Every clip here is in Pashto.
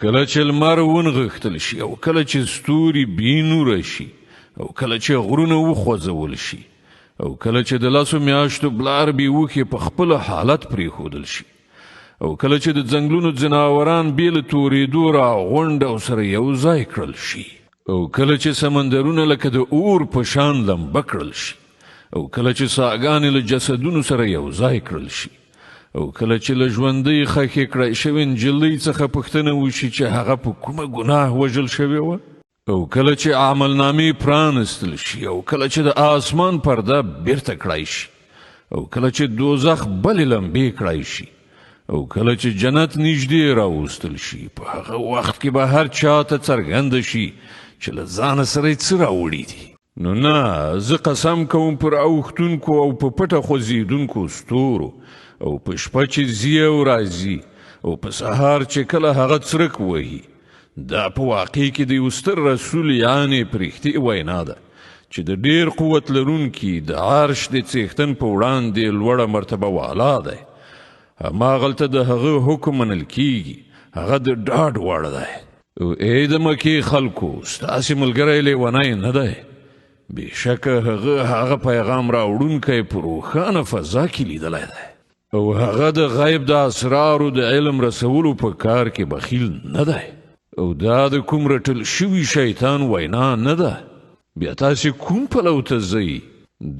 کله چې لمر ونغښتل شي او کله چې ستوري بې نوره شي او کله چې غرونه وخوځول شي او کله چې د لسو میاشتو بلار بې وښې په خپل حالت پرېښودل شي او کله چې د ځنګلونو ځناوران بې له تورېدو را غونډ او سره یو ځای کړل شي او کله چې سمندرونه لکه د اور په شان لمبه کړل شي او کله چې ساګانې له جسدونو سره یو ځای کړل شي او کله چې له ژوندۍ خښې کړای شوې نجلۍ څخه پوښتنه وشي چې هغه په کومه ګناه وژل شوې وه، او کله چې عملنامې پرانستل شي، او کله چې د آسمان پرده بیرته کړای شي، او کله چې دوزخ بلې لمبې کړای شي، او کله چې جنت نږدې راوستل شي، په هغه وخت کې به هر چا ته څرګنده شي چې له ځانه سره یې څه راوړي دي. نو نه، زه قسم کوم پر اوښتونکو او په پټه خوځېدونکو ستورو، او په شپه چې ځي او راځي، او په سهار چې کله هغه څرک وهي. دا په واقع کې د یو ستر رسول یعنې پرښتې وینا ده چې د ډیر قوت لرونکي د عرش د څښتن په وړاندې لوړه مرتبه والا دی. هماغلته د هغه حکم منل کیږي، هغه د ډاډ وړ دی. او ای د مکې خلکو، ستاسې ملګری لیونی نه دی، بېشکه هغه هغه پیغام راوړونکی په روښانه فضا کې لیدلی دی، او هغه د غیب د اسرارو د علم رسولو په کار کې بخیل نه دی، او دا د کوم رټل شوي شیطان وینا نه ده. بیا تاسې کوم پلو ته ځئ؟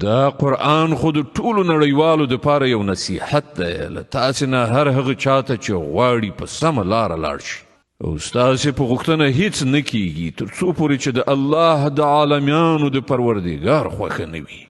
دا قرآن خو د ټولو نړیوالو دپاره یو نصیحت دی، له تاسې نه هر هغه چاته چې غواړي په سمه لاره لاړ شي. او ستاسې په غوښتنه هیڅ نه کیږي تر څو پورې چې د الله د عالمیانو د پروردګار خوښه نه وي.